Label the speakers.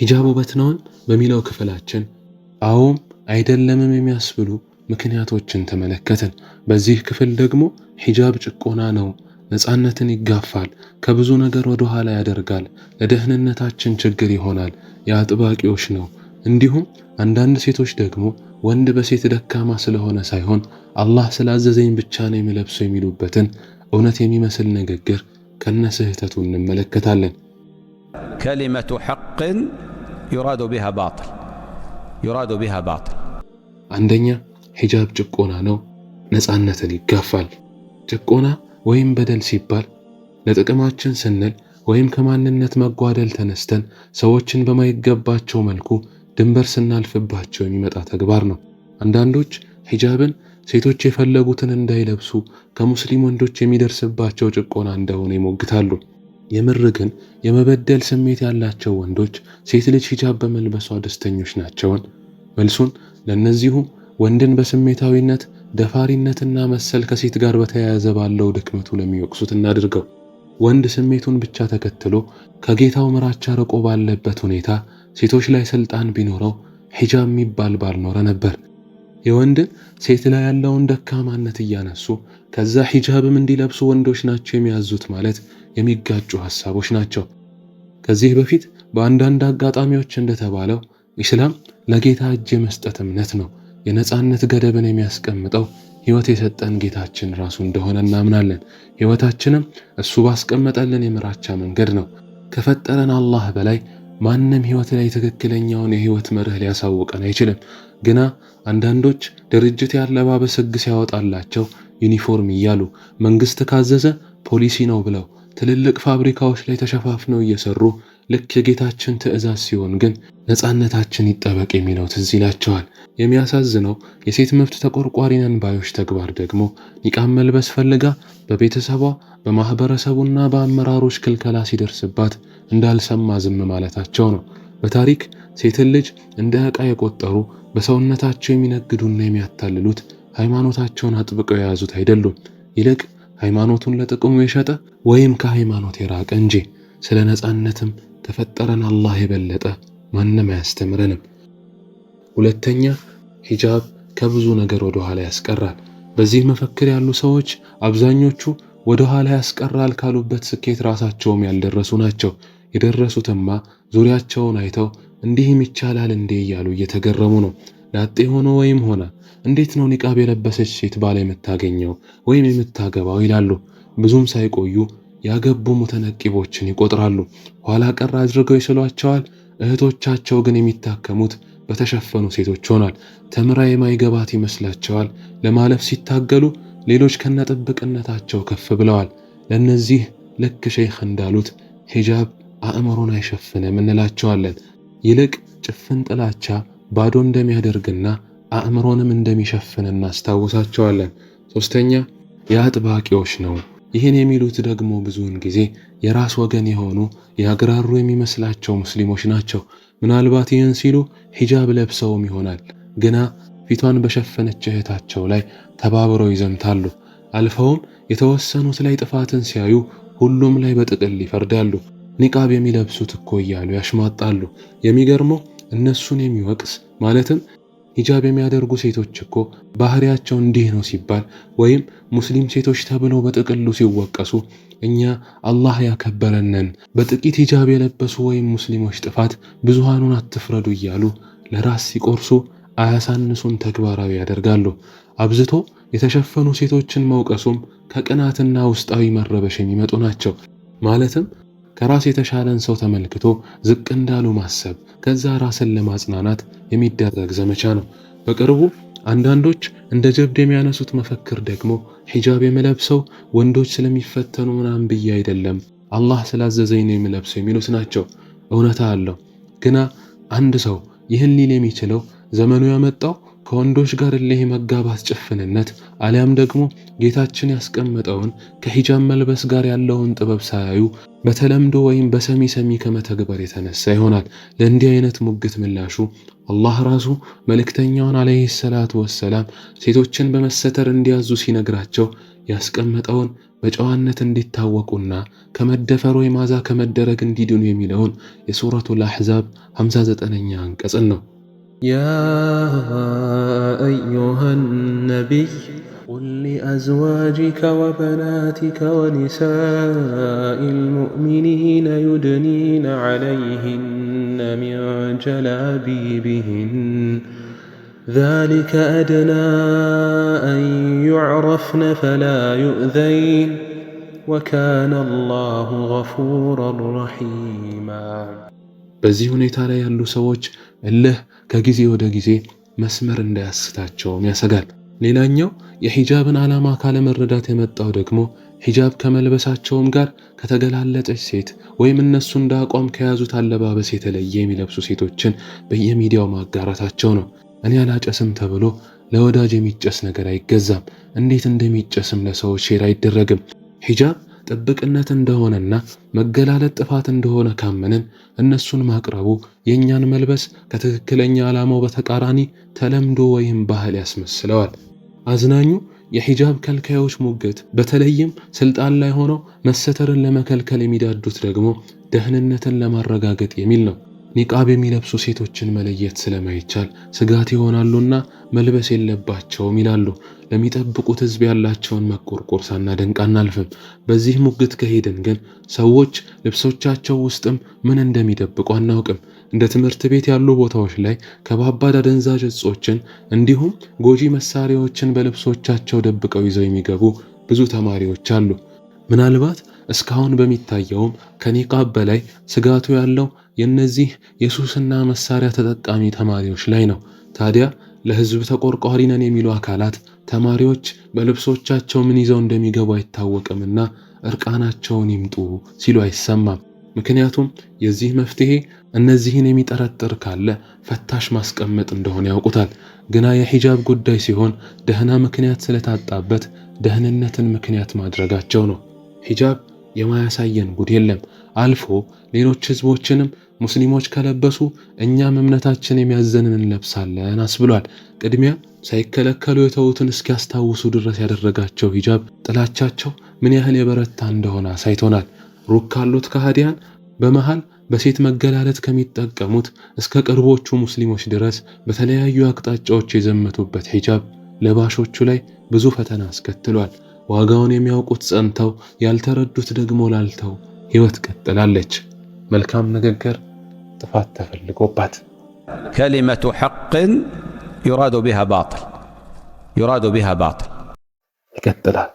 Speaker 1: ሂጃብ ውበት ነውን በሚለው ክፍላችን አዎም አይደለምም የሚያስብሉ ምክንያቶችን ተመለከትን። በዚህ ክፍል ደግሞ ሂጃብ ጭቆና ነው፣ ነፃነትን ይጋፋል፣ ከብዙ ነገር ወደ ኋላ ያደርጋል፣ ለደህንነታችን ችግር ይሆናል፣ የአጥባቂዎች ነው። እንዲሁም አንዳንድ ሴቶች ደግሞ ወንድ በሴት ደካማ ስለሆነ ሳይሆን አላህ ስላዘዘኝ ብቻ ነው የሚለብሰው የሚሉበትን እውነት የሚመስል ንግግር ከነስህተቱ እንመለከታለን።
Speaker 2: كلمة حق يراد بها باطل يراد بها باطل።
Speaker 1: አንደኛ፣ ሂጃብ ጭቆና ነው፣ ነፃነትን ይጋፋል። ጭቆና ወይም በደል ሲባል ለጥቅማችን ስንል ወይም ከማንነት መጓደል ተነስተን ሰዎችን በማይገባቸው መልኩ ድንበር ስናልፍባቸው የሚመጣ ተግባር ነው። አንዳንዶች ሂጃብን ሴቶች የፈለጉትን እንዳይለብሱ ከሙስሊም ወንዶች የሚደርስባቸው ጭቆና እንደሆነ ይሞግታሉ። የምር ግን የመበደል ስሜት ያላቸው ወንዶች ሴት ልጅ ሂጃብ በመልበሷ ደስተኞች ናቸውን? መልሱን ለእነዚሁ ወንድን በስሜታዊነት ደፋሪነትና መሰል ከሴት ጋር በተያያዘ ባለው ድክመቱ ለሚወቅሱት እናድርገው። ወንድ ስሜቱን ብቻ ተከትሎ ከጌታው ምራቻ ርቆ ባለበት ሁኔታ ሴቶች ላይ ስልጣን ቢኖረው ሂጃብ የሚባል ባልኖረ ነበር። የወንድን ሴት ላይ ያለውን ደካማነት እያነሱ ከዛ ሂጃብም እንዲለብሱ ወንዶች ናቸው የሚያዙት ማለት የሚጋጩ ሐሳቦች ናቸው። ከዚህ በፊት በአንዳንድ አጋጣሚዎች እንደተባለው ኢስላም ለጌታ እጅ የመስጠት እምነት ነው። የነጻነት ገደብን የሚያስቀምጠው ሕይወት የሰጠን ጌታችን ራሱ እንደሆነ እናምናለን። ሕይወታችንም እሱ ባስቀመጠልን የምራቻ መንገድ ነው። ከፈጠረን አላህ በላይ ማንም ሕይወት ላይ ትክክለኛውን የሕይወት መርህ ሊያሳውቀን አይችልም። ግና አንዳንዶች ድርጅት ያለባበስ ሕግ ሲያወጣላቸው ዩኒፎርም እያሉ፣ መንግስት ካዘዘ ፖሊሲ ነው ብለው ትልልቅ ፋብሪካዎች ላይ ተሸፋፍነው እየሰሩ፣ ልክ የጌታችን ትዕዛዝ ሲሆን ግን ነፃነታችን ይጠበቅ የሚለው ትዝ ይላቸዋል። የሚያሳዝነው የሴት መብት ተቆርቋሪ ነን ባዮች ተግባር ደግሞ ኒቃብ መልበስ ፈልጋ በቤተሰቧ፣ በማህበረሰቡና በአመራሮች ክልከላ ሲደርስባት እንዳልሰማ ዝም ማለታቸው ነው። በታሪክ ሴትን ልጅ እንደ ዕቃ የቆጠሩ፣ በሰውነታቸው የሚነግዱና የሚያታልሉት ሃይማኖታቸውን አጥብቀው የያዙት አይደሉም። ይልቅ ሃይማኖቱን ለጥቅሙ የሸጠ ወይም ከሃይማኖት የራቀ እንጂ። ስለ ነፃነትም ከፈጠረን አላህ የበለጠ ማንም አያስተምረንም። ሁለተኛ፣ ሂጃብ ከብዙ ነገር ወደ ኋላ ያስቀራል። በዚህ መፈክር ያሉ ሰዎች አብዛኞቹ ወደ ኋላ ያስቀራል ካሉበት ስኬት ራሳቸውም ያልደረሱ ናቸው። የደረሱትማ ዙሪያቸውን አይተው እንዲህም ይቻላል እንዴ እያሉ እየተገረሙ ነው። ላጤ ሆኖ ወይም ሆነ እንዴት ነው ኒቃብ የለበሰች ሴት ባል የምታገኘው ወይም የምታገባው ይላሉ። ብዙም ሳይቆዩ ያገቡ ሙተነቂቦችን ይቆጥራሉ። ኋላ ቀር አድርገው ይስሏቸዋል። እህቶቻቸው ግን የሚታከሙት በተሸፈኑ ሴቶች ሆኗል። ተምራ የማይገባት ይመስላቸዋል። ለማለፍ ሲታገሉ ሌሎች ከነጥብቅነታቸው ከፍ ብለዋል። ለእነዚህ ልክ ሼኽ እንዳሉት ሂጃብ አእምሮን አይሸፍንም እንላቸዋለን። ይልቅ ጭፍን ጥላቻ ባዶ እንደሚያደርግና አእምሮንም እንደሚሸፍን እናስታውሳቸዋለን። ሶስተኛ፣ የአጥባቂዎች ነው። ይህን የሚሉት ደግሞ ብዙውን ጊዜ የራስ ወገን የሆኑ ያግራሩ የሚመስላቸው ሙስሊሞች ናቸው። ምናልባት ይህን ሲሉ ሂጃብ ለብሰውም ይሆናል። ግና ፊቷን በሸፈነች እህታቸው ላይ ተባብረው ይዘምታሉ። አልፈውም የተወሰኑት ላይ ጥፋትን ሲያዩ ሁሉም ላይ በጥቅል ይፈርዳሉ። ኒቃብ የሚለብሱት እኮ እያሉ ያሽሟጣሉ። የሚገርመው እነሱን የሚወቅስ፣ ማለትም ሂጃብ የሚያደርጉ ሴቶች እኮ ባህሪያቸው እንዲህ ነው ሲባል ወይም ሙስሊም ሴቶች ተብለው በጥቅሉ ሲወቀሱ፣ እኛ አላህ ያከበረንን በጥቂት ሂጃብ የለበሱ ወይም ሙስሊሞች ጥፋት ብዙሃኑን አትፍረዱ እያሉ ለራስ ሲቆርሱ አያሳንሱን ተግባራዊ ያደርጋሉ። አብዝቶ የተሸፈኑ ሴቶችን መውቀሱም ከቅናትና ውስጣዊ መረበሽ የሚመጡ ናቸው። ማለትም ከራስ የተሻለን ሰው ተመልክቶ ዝቅ እንዳሉ ማሰብ፣ ከዛ ራስን ለማጽናናት የሚደረግ ዘመቻ ነው። በቅርቡ አንዳንዶች እንደ ጀብድ የሚያነሱት መፈክር ደግሞ ሂጃብ የምለብሰው ወንዶች ስለሚፈተኑ ምናምን ብዬ አይደለም፣ አላህ ስላዘዘኝ ነው የምለብሰው የሚሉት ናቸው። እውነታ አለው። ግና አንድ ሰው ይህን ሊል የሚችለው ዘመኑ ያመጣው ከወንዶች ጋር እልህ የመጋባት ጭፍንነት አሊያም ደግሞ ጌታችን ያስቀመጠውን ከሂጃብ መልበስ ጋር ያለውን ጥበብ ሳያዩ በተለምዶ ወይም በሰሚ ሰሚ ከመተግበር የተነሳ ይሆናል። ለእንዲህ አይነት ሙግት ምላሹ አላህ ራሱ መልእክተኛውን ዓለይሂ ሰላቱ ወሰላም ሴቶችን በመሰተር እንዲያዙ ሲነግራቸው ያስቀመጠውን በጨዋነት እንዲታወቁና ከመደፈር ወይም አዛ ከመደረግ እንዲድኑ የሚለውን የሱረቱል አሕዛብ 59ኛ አንቀጽን ነው። يا أيها النبي قل لأزواجك وبناتك ونساء المؤمنين يدنين عليهن من جلابيبهن ذلك أدنى أن يعرفن فلا يؤذين وكان الله غفورا رحيما። በዚህ ሁኔታ ላይ ያሉ ሰዎች እልህ ከጊዜ ወደ ጊዜ መስመር እንዳያስታቸውም ያሰጋል። ሌላኛው የሂጃብን ዓላማ ካለመረዳት የመጣው ደግሞ ሂጃብ ከመልበሳቸውም ጋር ከተገላለጠች ሴት ወይም እነሱ እንደ አቋም ከያዙት አለባበስ የተለየ የሚለብሱ ሴቶችን በየሚዲያው ማጋራታቸው ነው። እኔ አላጨስም ተብሎ ለወዳጅ የሚጨስ ነገር አይገዛም። እንዴት እንደሚጨስም ለሰዎች share አይደረግም። ሂጃብ ጥብቅነት እንደሆነና መገላለጥ ጥፋት እንደሆነ ካመንን እነሱን ማቅረቡ የእኛን መልበስ ከትክክለኛ ዓላማው በተቃራኒ ተለምዶ ወይም ባህል ያስመስለዋል። አዝናኙ የሂጃብ ከልካዮች ሙግት፣ በተለይም ስልጣን ላይ ሆነው መሰተርን ለመከልከል የሚዳዱት ደግሞ ደህንነትን ለማረጋገጥ የሚል ነው። ኒቃብ የሚለብሱ ሴቶችን መለየት ስለማይቻል ስጋት ይሆናሉና መልበስ የለባቸውም ይላሉ። ለሚጠብቁት ሕዝብ ያላቸውን መቆርቆር ሳናደንቅ አናልፍም። በዚህ ሙግት ከሄድን ግን ሰዎች ልብሶቻቸው ውስጥም ምን እንደሚደብቁ አናውቅም። እንደ ትምህርት ቤት ያሉ ቦታዎች ላይ ከባባድ አደንዛዥ እጾችን እንዲሁም ጎጂ መሳሪያዎችን በልብሶቻቸው ደብቀው ይዘው የሚገቡ ብዙ ተማሪዎች አሉ። ምናልባት እስካሁን በሚታየውም ከኒቃብ በላይ ስጋቱ ያለው የእነዚህ የሱስና መሳሪያ ተጠቃሚ ተማሪዎች ላይ ነው። ታዲያ ለሕዝብ ተቆርቋሪ ነን የሚሉ አካላት ተማሪዎች በልብሶቻቸው ምን ይዘው እንደሚገቡ አይታወቅምና እርቃናቸውን ይምጡ ሲሉ አይሰማም። ምክንያቱም የዚህ መፍትሄ እነዚህን የሚጠረጥር ካለ ፈታሽ ማስቀመጥ እንደሆነ ያውቁታል። ግና የሂጃብ ጉዳይ ሲሆን ደህና ምክንያት ስለታጣበት ደህንነትን ምክንያት ማድረጋቸው ነው። ሂጃብ የማያሳየን ጉድ የለም። አልፎ ሌሎች ህዝቦችንም ሙስሊሞች ከለበሱ እኛም እምነታችን የሚያዘንን እንለብሳለን አስብሏል። ቅድሚያ ሳይከለከሉ የተዉትን እስኪያስታውሱ ድረስ ያደረጋቸው ሂጃብ ጥላቻቸው ምን ያህል የበረታ እንደሆነ አሳይቶናል። ሩቅ ካሉት ከሃዲያን በመሃል በሴት መገላለጥ ከሚጠቀሙት እስከ ቅርቦቹ ሙስሊሞች ድረስ በተለያዩ አቅጣጫዎች የዘመቱበት ሂጃብ ለባሾቹ ላይ ብዙ ፈተና አስከትሏል። ዋጋውን የሚያውቁት ጸንተው፣ ያልተረዱት ደግሞ ላልተው ህይወት ቀጥላለች። መልካም ንግግር ጥፋት ተፈልጎባት።
Speaker 2: كلمة حق يراد بها باطل يراد بها باطل
Speaker 1: ይቀጥላል።